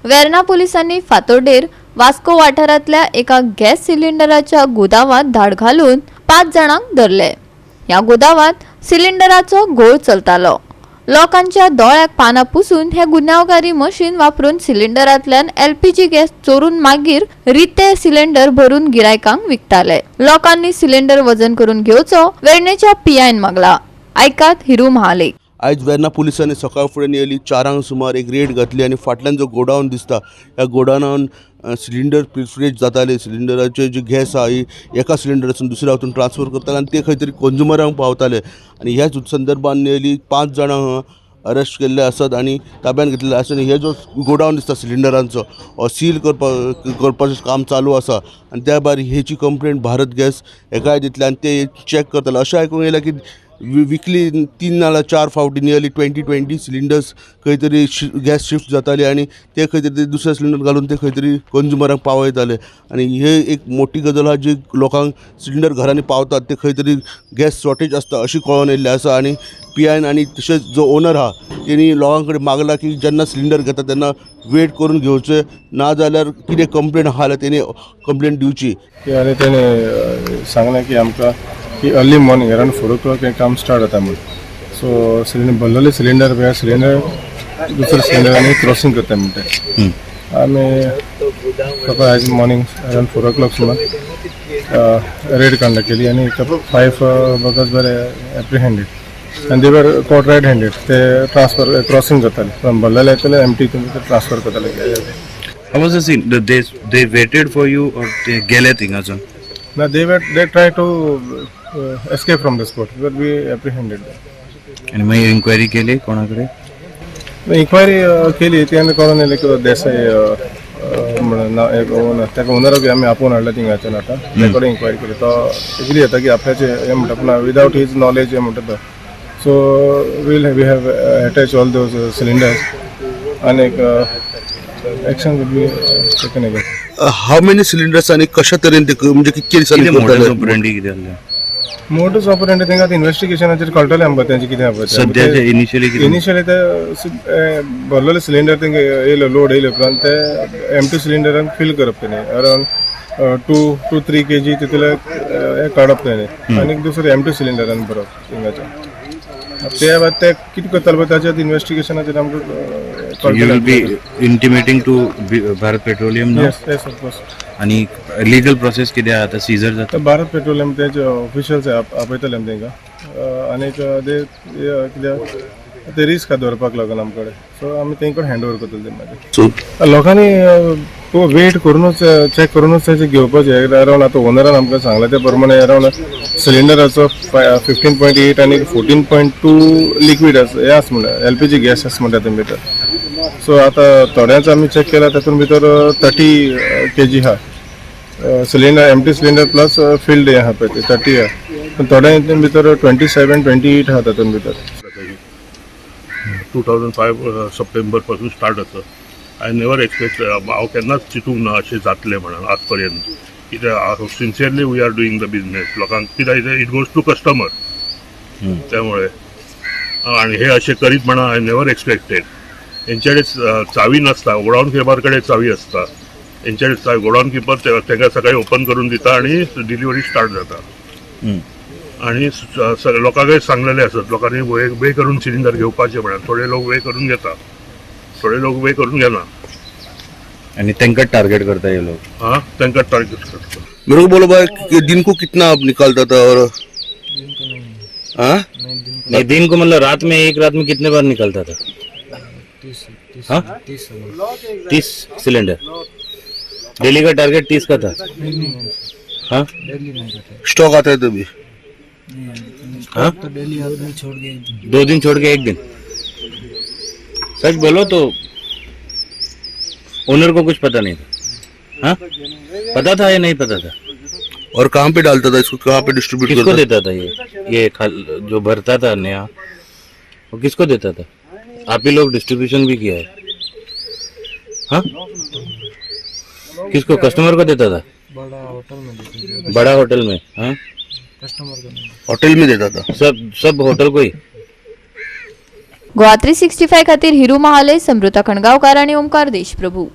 वेर्णा पुलिसांनी फातोड्डेर वास्को वाठारांतल्या एका गॅस सिलिंडराच्या गोदावांत धाड घालून 5 जाणांक धरले. ह्या गोदावांत सिलिंडराचो घोळ चलतालो. लोकांच्या दोळ्याक पानां पुसून हे गुन्यांवकारी मशीन वापरून सिलिंडरांतल्यान एलपीजी गॅस चोरून मागीर रिते सिलिंडर भरून गिरायकांक विकताले. लोकांनी सिलिंडर वजन करून घेवचो वेर्णेच्या पीआयन मागला. आयकात हिरू महाले. आयज वेर्णा पुलिसांनी सकाळ फुडें नियरली 4 सुमार एक रेड घातली आनी फाटल्यान जो गोडावन दिसता ह्या गोडावनान सिलिंडर प्रिफ्रेज जाताले. सिलिंडराचे जी गॅस आहा ही एका सिलिंडरासून दुसऱ्या हातून ट्रान्सफर करताले आनी ते खंय तरी कंज्युमरांक पावताले. आनी ह्याच संदर्भान नियरली 5 जाणां अरेस्ट केल्ले आसात आनी ताब्यान घेतलेले आसा. आनी हे जो गोडावन दिसता सिलिंडरांचो हो सील करपाचें काम चालू आसा आनी त्या भायर हेची कंप्लेन भारत गॅस हेकाय दितले आनी ते चॅक करतले. अशें आयकूंक येयलां की विकली 3 नाल्यार 4 फावटी नियरली 20 सिलिंडर्स खंय तरी गॅस शिफ्ट जाताली आनी ते खंय तरी दुसऱ्या सिलिंडर घालून ते खंय तरी कंज्युमरांक पावयताले. आनी हे एक मोठी गजाल आहा जी लोकांक सिलिंडर घरांनी पावतात ते खंय तरी गॅस शॉर्टेज आसता अशी कळोन येयल्ली आसा. आनी पी आयन आनी तशेंच जो ओनर आहा तेणी लोकां कडेन मागला की जेन्ना सिलिंडर घेता तेन्ना वेट करून घेवचें, ना जाल्यार कितें कंप्लेन आहा जाल्यार तेणी कंप्लेन दिवची. आनी तेणे सांगलें की आमकां की अर्ली मॉर्निंग अरावंड 4 o'clock हें काम स्टार्ट जाता म्हूण. सो सिलिंडर भरलेले सिलिंडर पळय सिलिंडर दुसरे सिलिंडरांनी क्रॉसींग करता म्हणटा. आमी सकाळ आयज मॉर्निंग अरावंड 4 o'clock सुमार रेड कंडक्ट केली आनी 5 वर्कर्स बरे एप्रिहेंडेड आनी they were caught red handed. ते ट्रान्सफर क्रॉसींग करताले फ्रॉम भरलेले येतले एमटी ते ट्रान्सफर करताले. How was the scene? They waited for you or they गेले थिंगासून? ना, they try to escape from the spot, but we apprehended. आनी मागीर इन्क्वायरी केली कोणा कडेन? इन्क्वायरी केली, तेन्ना कळोन येयलें की देसाय म्हणून ना एक ओनर, ताका ओनराक आमी आपोवन हाडला थिंगाच्यान. आतां त्या कडेन इन्क्वायरी केली, तो एग्री जाता की आपल्याचे हें म्हणटा, पूण विदावट his knowledge हें म्हणटा तो. So we have attach all those cylinders आनी एक action will be taken again. How many cylinders आनी कशा तरेन ते म्हणजे कितके दिसांनी कितें मोडस करताले? ऑपरेंडी कितें आहलें? मोडस ऑपरेंडी तांकां आतां इन्वेस्टिगेशनाचेर कळटलें आमकां तेंचें कितें आहा पळय तें. सद्याचे इनिशियली कितें? इनिशियली ते भरलेले सिलिंडर तेंका येयलो लोड येयले उपरांत ते एमटी सिलिंडरान फील करप तेणी अरावंड 2 to 3 kg तितूंतले हें काडप तेणी आनी दुसरें एमटी सिलिंडरान भरप थिंगाचें. ते बाद ते कितें करताले पळय ताचें इन्वेस्टिगेशनाचेर आमकां You will be कळटलें. Intimating to Bharat Petroleum? Yes, of course. आनी लिगल प्रोसेस कितें आहा आतां सीजर जाता? भारत पेट्रोलियम तेजे ऑफिशियल्स आपयतले आमी तेंकां आनीक ते कित्याक ते रिस्क आहा दवरपाक लागून आमचे कडेन, सो आमी तेंकां हँड ओवर करतले ते मागीर. सो लोकांनी वेट करूनच चॅक करूनच तेजें घेवपाचें. अरावंड आतां ओनरान आमकां सांगलां ते प्रमाणे अरावंड सिलिंडराचो 15.8 आनी 14.2 लिक्वीड आसा हें आसा म्हणल्यार एलपीजी गॅस आसा म्हणटा तेतून भितर. सो आतां थोड्यांचो आमी चॅक केला, तातूंत भितर 30 kg आहा cylinder, empty cylinder plus filled हें आहा पळय ते 30 आहा, पूण थोड्या हितून भितर 27, 28 आहा तातूंत भितर. 2005 सप्टेंबरपासून स्टार्ट जाता. I never expect, हांव केन्नाच चिंतूंक ना अशें जातलें म्हणून आज पर्यंत. कित्याक sincerely we are doing the business. लोकांक कित्याक it goes to customer, त्यामुळे आणि हे अशें करीत म्हणून I never expected. हेंच्याकडे चावी नासता, गोडाऊन किपर कडेन चावी आसता. हेंच्याकडे चावी गोडाऊन किपर तांकां सकाळी ओपन करून दिता आणि डिलिव्हरी स्टार्ट जाता. आणि लोकांकय सांगलेले आसत, लोकांनी वे वे करून सिलिंडर घेवपाचे म्हणून. थोडे लोक वे करून घेता, थोडे लोक वे करून घेना. आनी तांकां टार्गेट करता हे लोक? हा, तांकां टार्गेट करता. मेरे को बोलो भाई कि दिन को कितना आप निकालता था और हाँ? नहीं, दिन को मतलब रात में, एक रात में कितने बार निकलता था? हाँ, 30 सिलेंडर. डेली का टारगेट 30 का था? हाँ. स्टॉक आता है तभी? हाँ, 2 दिन छोड़ के एक दिन. सच बोलो तो ओनर को कुछ पता नहीं था? हाँ, पता था या नहीं पता था? और कहाँ पे डालता था इसको, कहाँ पे डिस्ट्रीब्यूट किसको करता? देता था ये जो भरता था नया, वो किसको देता था? आप ही लोग डिस्ट्रीब्यूशन भी किया है? हाँ, किसको, कस्टमर को देता था? बड़ा होटल में देते. बड़ा होटल में? हाँ. कस्टमर को नहीं. होटल में देता था? सब सब होटल को ही. गोवा 365 खातीर हिरू महाले, समृता खणगांवकार आनी ओमकार देशप्रभू.